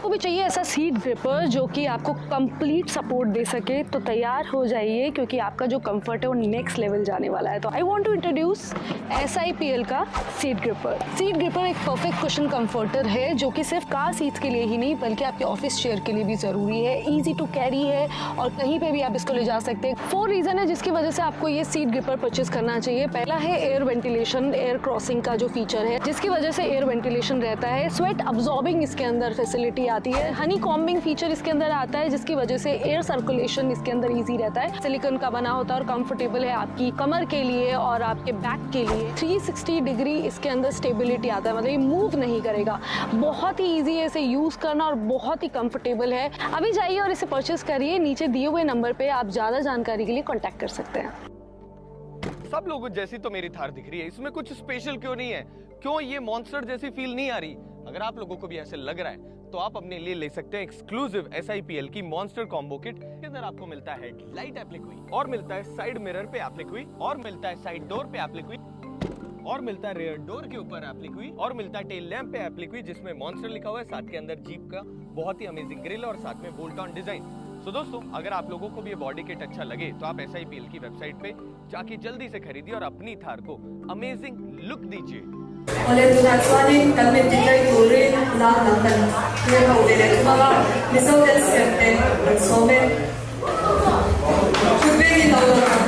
आपको भी चाहिए ऐसा seat gripper जो कि आपको complete support दे सके तो तैयार हो जाइए क्योंकि आपका जो कंफर्ट है वो नेक्स्ट लेवल जाने वाला है। तो I want to introduce S I P L का seat gripper. Seat gripper एक perfect cushion comforter है जो कि सिर्फ कार सीट्स के लिए ही नहीं बल्कि आपके ऑफिस चेयर के लिए भी ज़रूरी है। Easy to carry है और कहीं पे भी आप इसको ले जा सकते हैं। 4 रीज़न है जिसकी वजह से आपको ये seat gripper purchase करना चाहिए। पहला है air ventilation, air crossing का जो फीचर है जिसकी वजह से एयर वेंटिलेशन रहता है। स्वेट अब्जॉर्बिंग इसके अंदर फैसिलिटी आती है। हनी कॉम्बिंग फीचर इसके अंदर आता है जिसकी वजह से एयर सर्कुलेशन इसके अंदर ईजी रहता है। सिलिकॉन का बना होता है और कंफर्टेबल है आपकी कमर के लिए और आपके बैक के लिए। 360 डिग्री इसके अंदर स्टेबिलिटी आता है, मतलब ये मूव नहीं करेगा। बहुत ही ईजी है इसे यूज़ करना और बहुत ही कंफर्टेबल है। अभी जाइए और इसे परचेस करिए। नीचे दिए हुए नंबर पे आप ज़्यादा जानकारी के लिए कॉन्टैक्ट कर सकते हैं। सब लोगों जैसी तो मेरी थार दिख रही है, इसमें कुछ स्पेशल क्यों नहीं है? क्यों ये मॉन्स्टर जैसी फील नहीं आ रही? अगर आप लोगों को भी ऐसे लग रहा है तो आप अपने लिए ले सकते हैं एक्सक्लूसिव SIPL की monster combo kit. के अंदर आपको मिलता है लाइट एप्लिक हुई और मिलता है साइड मिरर पे एप्लिक हुई और मिलता है साइड डोर पे एप्लिक हुई और मिलता है रेयर डोर के ऊपर एप्लिक हुई और मिलता है टेल लैम्प पे एप्लिक हुई जिसमें मॉन्स्टर लिखा हुआ है। साथ के अंदर जीप का बहुत ही अमेजिंग ग्रिल और साथ में bolt on design. तो दोस्तों अगर आप लोगों को भी ये बॉडी किट अच्छा लगे तो आप SIPL की वेबसाइट पे जाके जल्दी से खरीदिए और अपनी थार को अमेजिंग लुक दीजिए। Ole tunah chuanin kan min ti tlai turin lang lam kan thlir ho ve leh thung anga Mizo dance camp te kan sawm e. Thut vengin lo lo ang.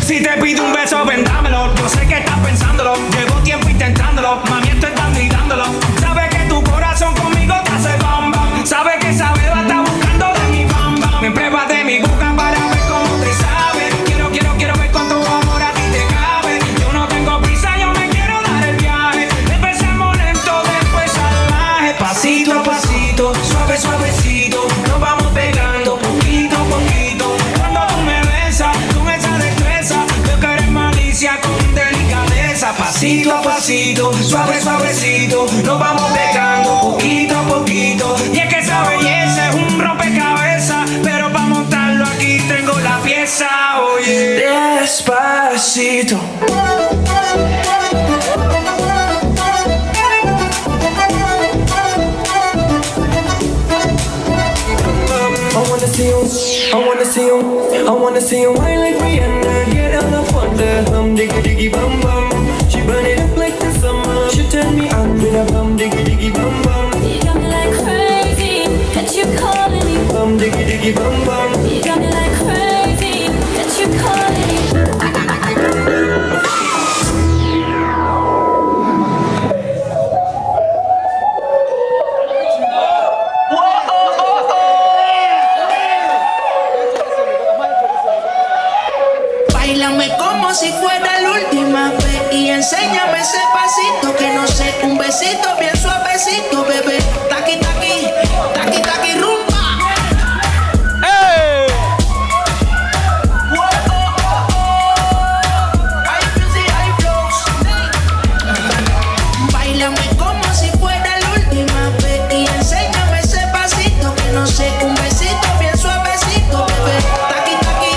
Si te pido un beso, ven dámelo. Yo sé que estás pensándolo. Llevo tiempo intentándolo. Mami, estoy dando y dándolo. Sabe que tu corazón conmigo te hace bam bam. Sabe que esa beba está buscando de mi bam bam. Me pruebas de mi boca para ver cómo te sabe. Quiero, quiero, quiero ver cuánto amor a ti te cabe. Yo no tengo prisa, yo me quiero dar el viaje. Empecemos lento, después salvaje. Pasito a pasito, suave, suavecito. Nos vamos pegando poquito a poquito. Cuando tú me besas con esa destreza, yo que eres malicia con delicadeza. Pasito a pasito, suave, suavecito. Nos vamos pegando poquito a poquito. Y es que esa belleza es un rompecabezas, pero pa' montarlo aquí tengo la pieza, oye. Despacito. I wanna see you, I wanna see you, I wanna see you wine like Rihanna. Get all up on the hum diggy diggy bum bum. She burn it up like the summer. She turn me on with a bum diggy diggy bum bum. You got me like crazy, that you calling me. Bum diggy diggy bum bum. You got me like crazy, that you calling me. Báilame como si fuera la última vez y enséñame ese pasito que no sé, un besito bien suavecito, bebé. Taqui taqui, taqui taqui rumba. ¡Ey! Whoa, oh, oh, oh. Hay music, hay flows. Báilame como si fuera la última vez y enséñame ese pasito que no sé, un besito bien suavecito, bebé. Taqui taqui.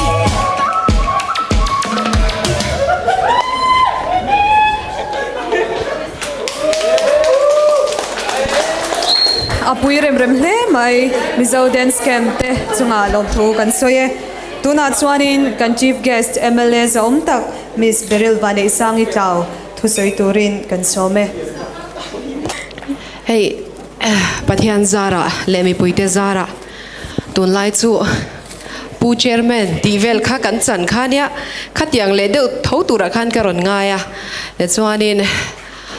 A pui rem rem hle mai Mizo Dance Camp te chunga lawmthu kan sawi e. Tunah chuanin kan Chief Guest MLA zawm tak Miss Beryl Vaneisangi Tlau thusawi turin kan sawm e. Hei Pathian zara leh mipuite zara tunlai chu Pu Chairman tih vel kha kan chan kha nia khatiang leh deuh tho turah khan ka rawn ngai a tichuanin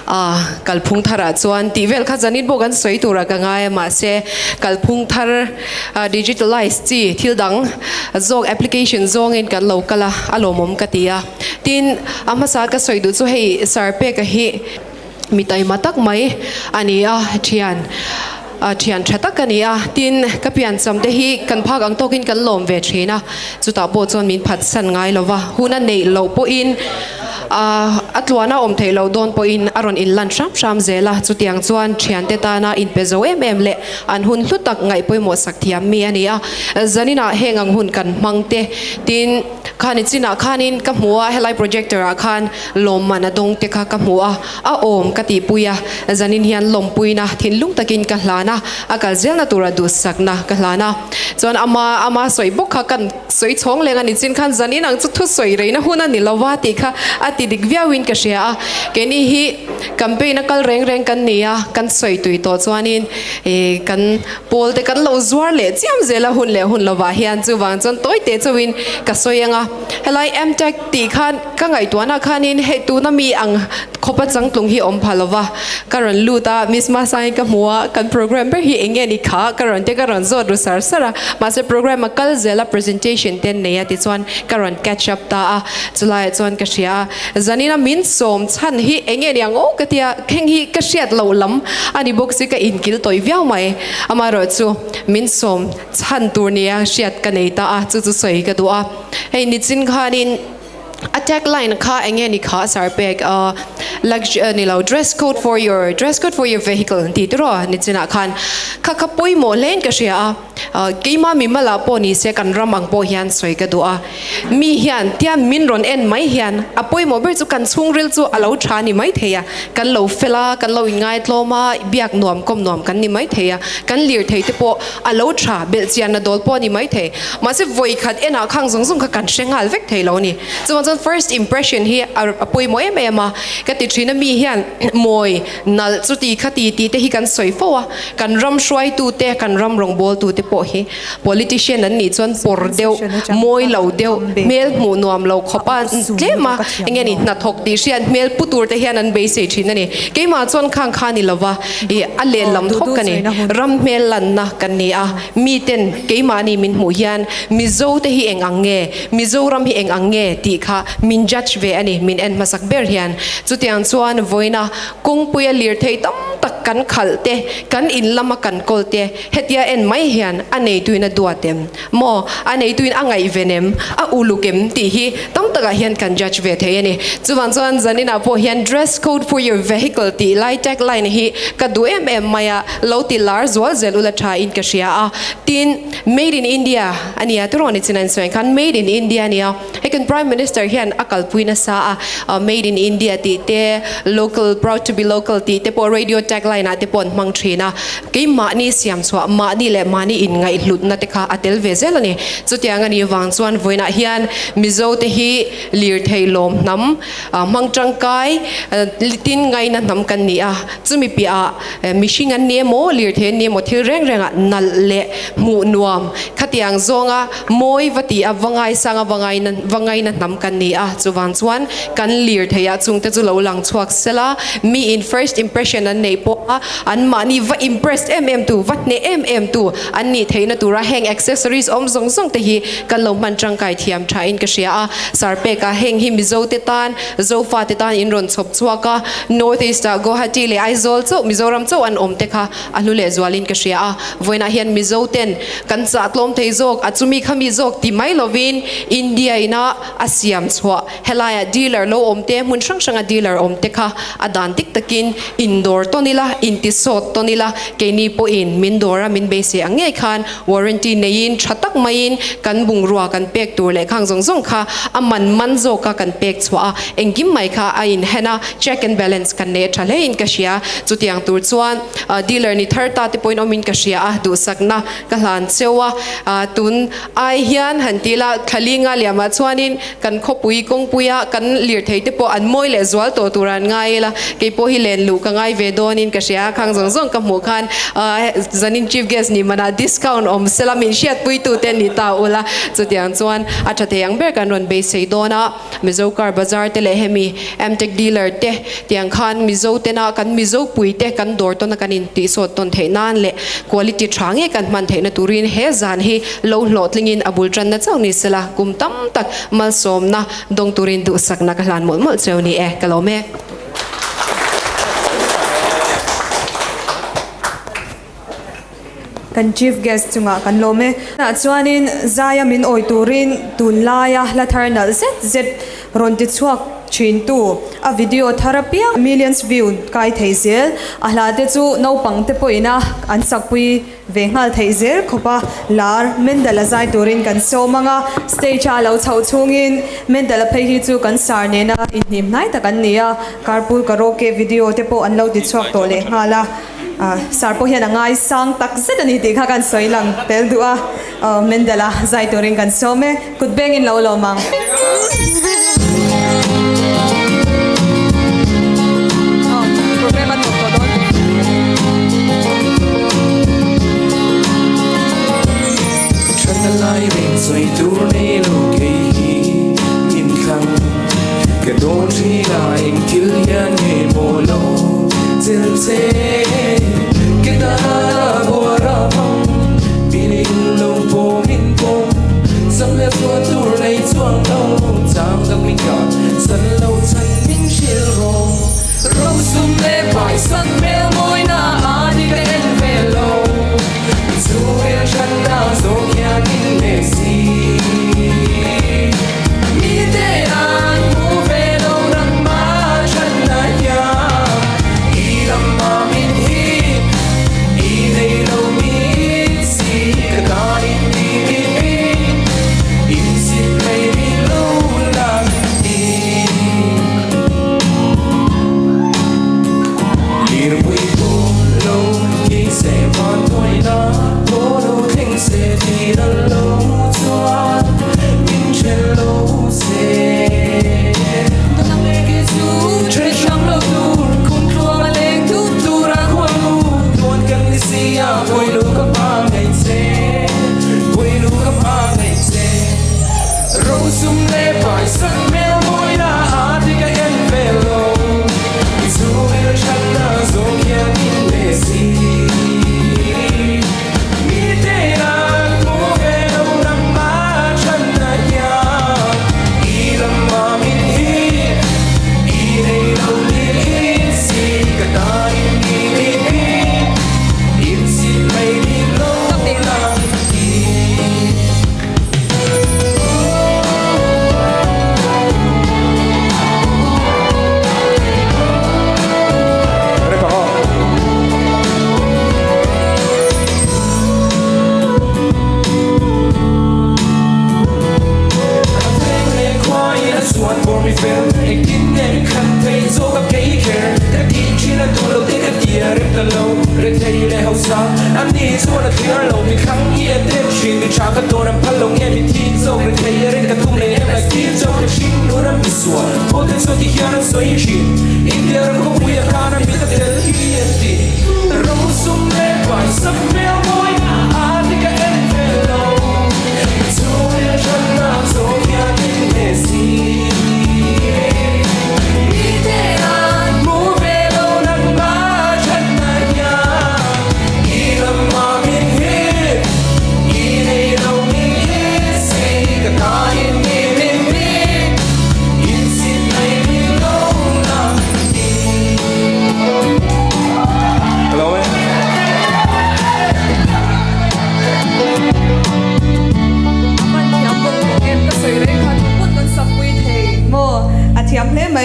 ah kalphung tharah chuan tih vel kha zanin pawh kan sawi turah ka ngai a mahse kalphung thar digitalize chi thil dang zawk application zawngin kan lo kal a a lawmawm ka ti a tin a hmasa ka sawi duh chu hei sir peka hi mi taima tak mai a ni a thian thian tha tak a ni a tin ka piancham te hi kan phak ang tawkin kan lawm ve thin a chutah pawh chuan min phat san ngai lo va hun a neih loh pawhin a tluan a awm theih loh dawn pawhin a rawn inlan hram hram zel a chutiang chuan thiante tana inpe zo em em leh an hun hlu tak ngaih pawimawh sak thiam mi a ni a zaninah heng ang hun kan hmang te tin. Khani chinah khanin ka hmu a, helai projector ah khan lawmman a dawng te kha ka hmu a, a awm ka tihpui a, zanin hian lawmpuina thinlung takin ka hlan a, a kal zelna tura duhsakna ka hlan a. Chuan ama ama sawi bawk kha kan sawi chhawng leng a ni chin khan zanin ang chu thusawi reina hun a ni lo va tih kha a ti dik viauin ka hria a. Keini hi campaign a kal reng reng kan ni a, kan sawi tui tawh chuanin ih kan Pawl te kan lo zuar leh chiam zel a hun leh hun lovah hian chuvang chuan tawi teh chauhin ka sawi ang a. Helai MTech tih khan ka ngaihtuahna khanin hei tuna mi ang khawpa changtlung hi awm pha lova ka rawn lut a, Miss Masangi ka hmu a, kan program ber hi eng nge ni kha ka rawn te ka rawn zawt ru sar sar a, mahse program a kal zel a presentation te an nei a tichuan ka rawn catch up ta a, chulaiah chuan ka hria a. Zanina min sawm chhan hi eng nge niang aw ka tia, kheng hi ka hriat loh lam a ni bawk si ka inkil tawih viau mai. Amaherawh chu min sawm chhan tur nia hriat ka nei ta a, chu chu sawi ka duh a. Hei nichin khanin a tag line kha eng nge ni kha sar pek a ni lo dress code for your dress code for your vehicle an ti tiraw nichinah khan kha kha pawimawh hlein ka hria a. Keimah mimala pawh ni se kan ram ang pawh hian sawi ka duh a, mi hian tian min rawn en mai hian a pawimawh ber chu kan chhungril chu a lo tha ni mai thei a, kan lo fel a, kan lo inngai-tlawm a, biak nuam kawm nuam kan ni mai thei a, kan lirthei te pawh a lo tha, belhchianna dawl pawh a ni mai thei. Mahse vawikhat enah khang zawng zawng kha kan hre nghal vek thei lo a ni. Chuvang chuan first impression hi a pawimawh em em a, ka ti thin a mi hian mawi Nalh chuti khati tih te hi kan sawi fo a, kan ram hruaitute, kan ram rawngbawltute pawh hi politician an nih chuan pawr deuh, mawi lo deuh, hmel hmuh nuam lo khawp a tlem a, eng nge ni hnathawk tih hriat hmel pu tur te hian an beisei thin a ni. Keimah chuan khang kha ni lova ih a lehlam thawk ka ni. Ram hmel lanna kan ni a, miten keimahni min hmuh hian Mizo te hi eng ang nge, Mizoram hi eng ang nge tih kha min judge ve a ni, min en hmasak ber hian. Chutiang chuan vawiina kawngpuia lirthei tam tak kan khalh te, kan in lama kan kawl te, hetia en mai hian a neituin a duat em? Maw? A neituin a ngaihven em? A uluk em? tih hi tam takah hian kan judge ve thei a ni. Chuvang chuan zaninah pawh hian dress code for your vehicle tih lai tag line hi ka duh em em mai a, lo ti lar zual zel ula tha in ka hria a. Tin, Made in India a nia tiraw ni chin an sawi khan Made in India a nia hei kan Prime Minister hian a kalpui nasa a Made in India tih te local proud to be local tih te pawh radio tag line ah te pawh an hmang thin a keimahni siam chhuah mahni leh mahni inngaihhlutna te kha a tel ve zel a ni chutiang a nih vang chuan vawiinah hian Mizo te hi lirthei lawm hnam hmang tangkai tin ngaina hnam kan ni a chumi piahah Mihring an ni emaw, lirthei an ni emaw thil reng rengah nalh leh hmuh nuam khatiang zawnga mawi va ti a, va ngaisang a, va ngaina va ngaina hnam kan ni a. Chuvang chuan kan lirtheiah chungte chu lo lang chhuak sela, miin first impression an neih pawha anmahni va impressed em em tu, va hneh em em tu an nih theihna tura heng accessories awm zawng zawng te hi kan lo hman tangkai thiam thain ka hria a. Sarpeka heng hi Mizote tan Zofate tan in rawn chhawp chhuak a, North East ah Guwahati leh Aizawl chauh Mizoram chauh an awm te kha a hlu leh zualin ka hria a. Vawiinah hian Mizo ten kan chah tlawm thei zawk, a chumi kha mi zawk ti mai lovin India ina a siam chhuah helaiah dealer lo awm te, hmun hrang hranga dealer awm te kha a dan dik takin in dawr tawn ila, in ti sawt tawn ila, keini pawhin min dawr a min beisei ang ngei khan Warranty neiin tha tak maiin kan bungrua kan pek tur leh khang zawng zawng kha a man man zawka kan pek chhuah a, engkim mai kha a inhen a, check and balance kan nei a tha hlein ka hria. Chutiang tur chuan dealer ni thar ta te pawhin awmin ka hria a, duhsakna ka hlan cheu a, tun ai hian han ti ila thlali nga liamah chuanin kan khawpui kawngpuia kan lirthei te pawh an mawi leh zual tawh tur an ngai ila, kei pawh hi len luh ka ngai ve dawnin ka hria, khang zawng zawng ka hmuh khan zanin chief guest ni manah discount awm sela min hriatpui tu te ni ta ula, chutiang chuan a tha thei ang ber kan rawn beisei dawn a, Mizo car bazar te leh hemi Mtech dealer te tiang khan Mizo tena kan Mizo pui te kan dawr tawn a kan intihsawt tawn theih nan leh quality tha nge kan hman theihna turin he zan hi lo hlawhtlingin a bul tanna chauh ni sela kum tam tak malsawmna dawng turin duhsakna ka hlan mawlh mawlh cheu ni e ka lawm e. Kan Chief Guest chungah kan lawm e. Tunah chuanin zaia min awi turin tunlaia hla thar nalh zet zet rawn ti chhuak thintu a video thar apiang millions view kai thei zel. A hla te chu naupang te pawhin a an sakpui ve nghal theih zel khawp a, lar Mendel a zai turin kan sawm ang a, stage a lo chhoh chhungin Mendel a phei hi chu kan sar nena inhnim hnai tak an ni a, carpool karaoke video te pawh an lo ti chhuak tawh leh nghal a, sar pawh hian a ngaisang tak zet a ni tih kha kan sawi lang tel duh a, Mendel a zai turin kan sawm e, kut bengin lo lawm ang.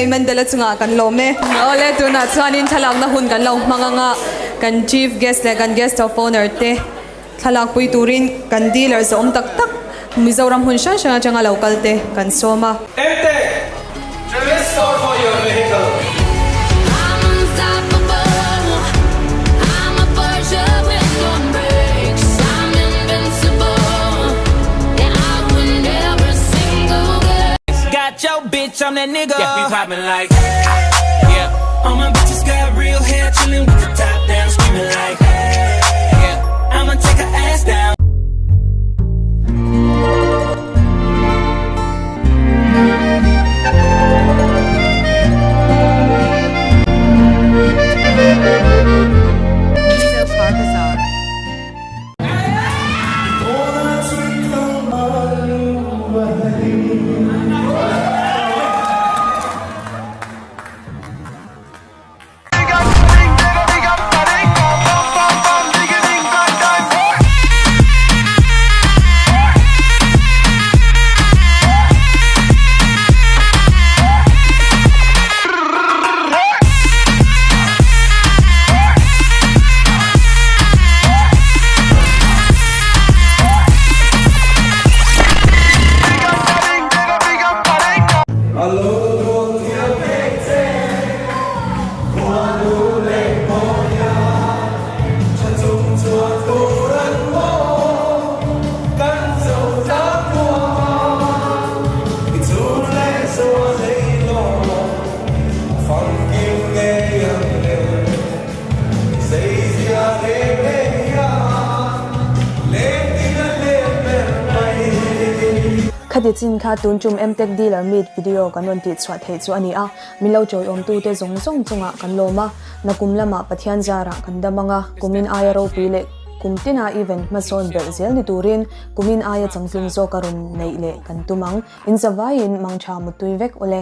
Mandela chungah kan lawm e. Awle tunah chuanin thlalakna hun kan lo hmang anga kan chief guest leh kan guest of honour te thlalak pui turin kan dealer zawm tak tak Mizoram hmun hrang hrang atanga lo kal te kan sawm a. Emtech, Travis store for your vehicle. Got your bitch, I'm that nigga. Yeah, we poppin' like, yeah. All my bitches got real hair, chillin' with the top down, screaming like, yeah. I'ma take her ass down. A lo tuam thiam vek che Khuanu leh Mawia Tha chung chuan tur an maw Kan zo tlang kuam I chhung leh zual ei lawm A famkim ngei ang le Zeizia reng reng hian Lengtin a lem ber mai. Khati chin kha tun tum Mtech Dealer Meet video kan rawn tih chhuah theih chu a ni a, min lo chawiawmtu te zawng zawng chungah kan lawm a, nakum lamah Pathian zarah kan dam ang a, kumin aia ropui leh kum tina event hmasawn belh zel ni turin kumin aia changtlung zawk a rawn neih leh kan tum ang, in zavaiin mangtha muttui vek awle.